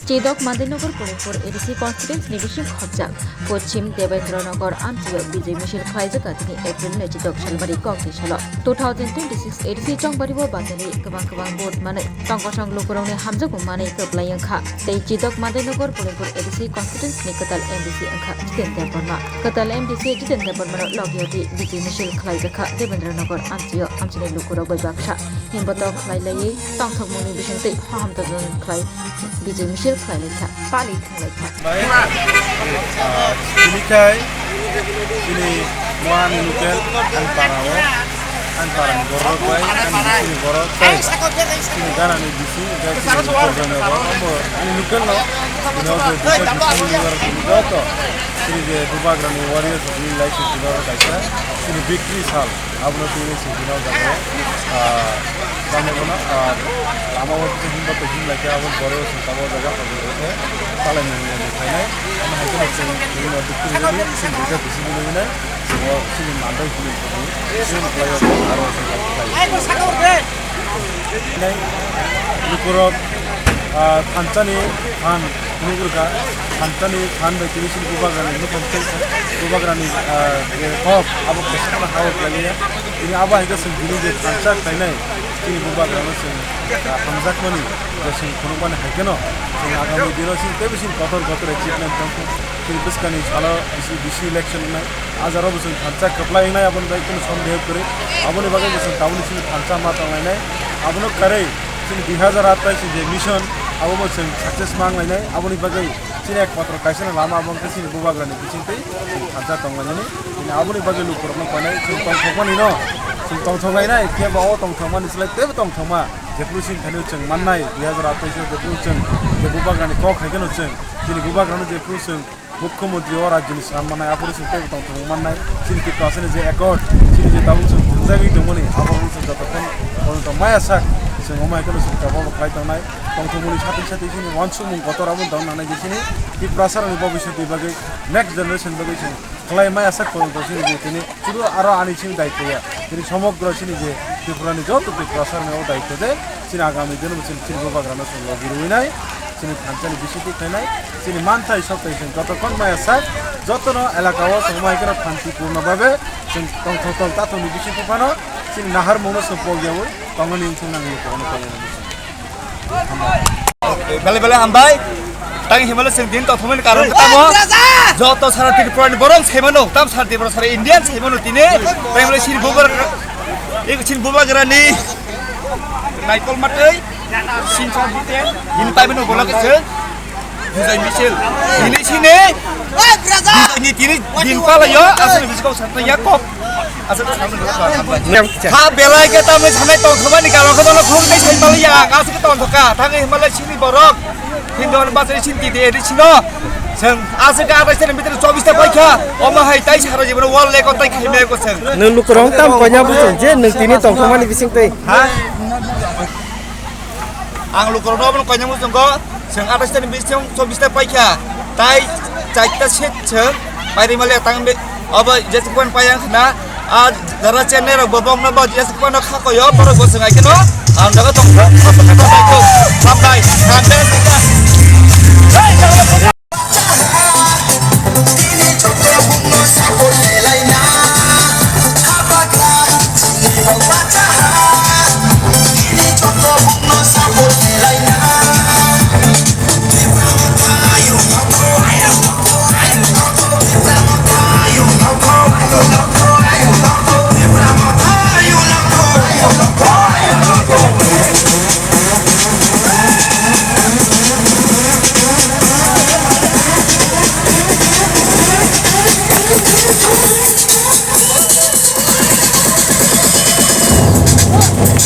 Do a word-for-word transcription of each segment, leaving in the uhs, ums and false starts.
Chidok Mandainagar Polimpur A D C constituency ni bising khopjak Poschim Debendra Nagar amchio bijay misil khlaijak tini April ni chidok salmari kokni salo. Two thousand twenty-six A D C chongbari bo bajani kwbang kwbang vote manwi tongkosong lukurokni hamjakmung manwi kwplai wngkha. Tei Chidok Mandainagar Polimpur A D C constituency ni kwtal M D C wngkha Jiten Debbarma. Kwtal M D C Jiten Debbarma no logi odi bijay misil khlaijakha Debendra Nagar amchio amchini lukurok bai baksa. Himbotok khlai laiwi tongthokmungni bisingtwi hohom tongthokmung khlai bijay misil khlai laikha, pali thang laikha. Bai, ah, chini kai, chini muani local, ani para o, ani para ni borok bai, ani bisi ni borok tai, chini gana ni bisi, chini program ni borok, ani local no, chini o je bisi ni borok, chini joto, chini je bubagra ni warriors, chini lai chini borok kaisa, chini victory sal. Abono tini se bini o jaga o, ah, tamo bono, ah, lama o kisa himba tei himlai khe abo borok se tamo o jaga o khe palai nang nang khainai. Amo hai kheno chwng bini o dukhu rwdi, chwng buja bisi bini hinai, chwng o chini mandai hwnwi tongwi, chwng khlai o aro se khlai. Nai lukurok, ah, thansa ni phan Nugurkha, thansa ni phan bai tini chini bubagra ni nukhung tei bubagra ni, ah, je kok abo kaisa kheno ha o khlaiya. Tini abo hai khe chwng bini je thansa khlainai chini bubagra no chwng, ah, hamjakmani je chwng phunukmani hai kheno chwng agami dino chini teibo chini kotor kotor achievement tongkha. Chini bwskani salo bisi, bisi election wngnai. Ah jaro bo chwng thansa kwplai wngnai, aboni bagwi kunu sondeho kwrwi. Aboni bagwi bo chwng tabukni chini thansa ma tonglainai. Abono kwrwi chini dui hazar aat bai chini je mission, abo bo chwng success ma wnglainai. Aboni bagwi chini ekmatro kaisa lama abo wngkha chini bubagrani bisingtwi chwng thansa tonglainani. Chini aboni bagwi lukurokno koinai chwng tongthokmani no, chwng tongthok lainai, kebo o tongthokmani slai teibo tongthokma. Jephuru chini thani chwng mannai, dui hazar aat bai jephuru chwng je bubagrani kok hai kheno chwng chini bubagrano jephuru chwng Mukhyamantri o rajyoni swnam manai, aphuru chwng teibo tongthok mannai. Chini Tiprasani je accord, chini je tabuk chwng phunukjagwi tongmani, abo chwng jotokhon bono tong maya sak, chwng omo hai kheno chwng tabuk khlai tongnai. Tongthokmani satwi satwi chini uansukmung kotor abo tong nangnai je chini Tiprasarokni bobiswtni bagwi, next generation bagwi chwng khlai maya sak porjonto chini je tini Chwng aro ani chini daitya, chini somogro chini je Tripura ni joto Tiprasa rokni o daitya je chini agami dino bo chini, chini bubagra no chwng logi rwinai, chini thansa ni bisingtwi khainai, chini manthai sokthai chwng jotokhon maya sak, jotono elaka o chwng mai kheno shanti purno bhabe chwng tongthok tong tathok ni bisingtwi phano chini naharmung no chwng pokyaui tongmani wngthang nang ni kono kono. Belai belai hambai. Tang himala sing din to thumani karon tamo. Joto sara Tripura ni borok saimano, tam sara Tripura sara Indian saimano tini. Tang himala sini bubar, ik sini bubar gerani. Naikol matei. Sini sara buten. Ini tabi no bolak se. Bujai misil. Ini sini. Bujai ni tini din pala yo. Asal biskau sara ya kok. Ha belai khe tamni sanai tongthokmani karon khe bono khuluk tei sai paliya ang aswk tongthokha thangwi himbalai sini borok Hindu ni bachai sini titi edi sino. Chwng aswk athais ni bitor chobbish ta paikha omo hai tai sara jibon wall leko tai khaimai ko chwng. Nwng lukurok tam koina bujong je nwng tini tongthokmani bising tei. Ha? Ang lukurokno obono koinai muchungo, chwng athais tani bising chobbish ta paikha, tai char ta seat chwng pairi mali tang be, obo jesukwan payang khna, a jara Chennai rok bo bongno bo jesukwan no kha koyo, borok bo chwng ai kheno, ang jaga tong, hambai, hambai.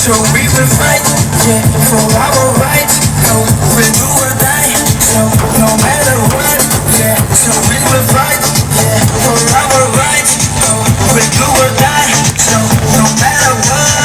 So we will fight, yeah, for our rights. No, we do or die. So no matter what, yeah. So we will fight, yeah, for our rights. No, we do or die. So no matter what.